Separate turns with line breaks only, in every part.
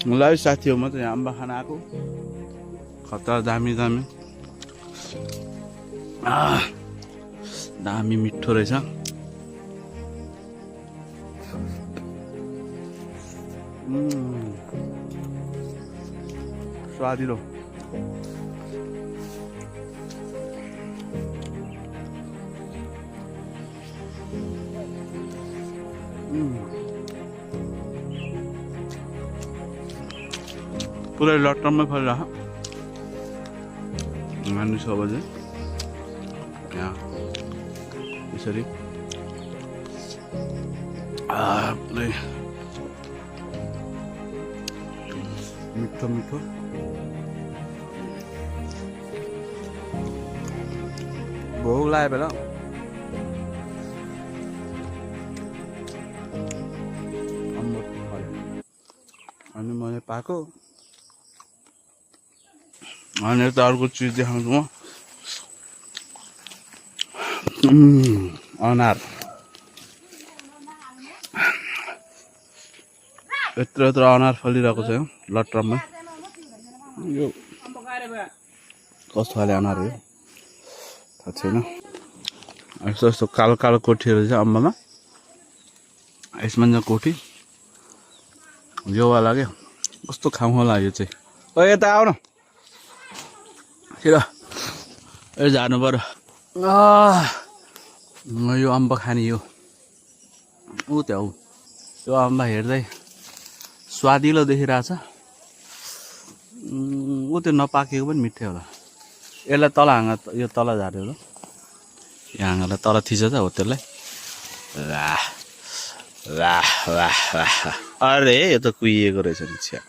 मलाई साथी हो म त यहाँ अम्बा खान आएको खतरा दामी दामी दामी मिठो रहेछ स्वादिलो पुरै लट्टममै फलिरह मान्नु 6 बजे यहाँ यसरी पुरै मिठो मिठो भोक लाग्यो बेला अनि मैले पाएको अनि यता अर्को चिज देखाउँछु म अनार यत्रो यत्रो अनार फलिरहेको छ लट्टममा यो कस्तो खाले अनार हो थाहा छैन यस्तो यस्तो कालो कालो कोठीहरू छ अम्बामा यसमा चाहिँ कोठी यो वाला के कस्तो खाउँ होला यो चाहिँ ओ यता आऊ न छिर ए जानु पर्यो यो अम्बा खाने यो ऊ त्यहाँ यो अम्बा हेर्दै स्वादिलो देखिरहेछ ऊ त्यो नपाकेको पनि मिठै होला यसलाई तल हाँगा यो तल झार्यो ल यहाँ हाँगालाई तल थिच त हो त्यसलाई वाह वाह वाह वाह अरे यो त कुहिएको रहेछ नि छ्या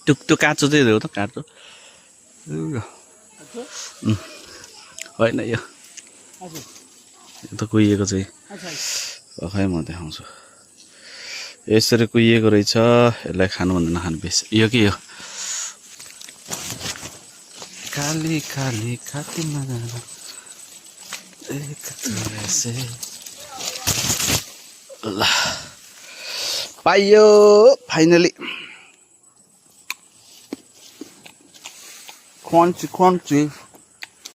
त्यो काँचो चाहिँ हो त काँचो होइन यो त कुहिएको चाहिँ खै म देखाउँछु यसरी कुहिएको रहेछ यसलाई खानु भन्दा नखानु बेस यो के हो काली काली खाती ल पाइयो फाइनली क्रन्ची क्रन्ची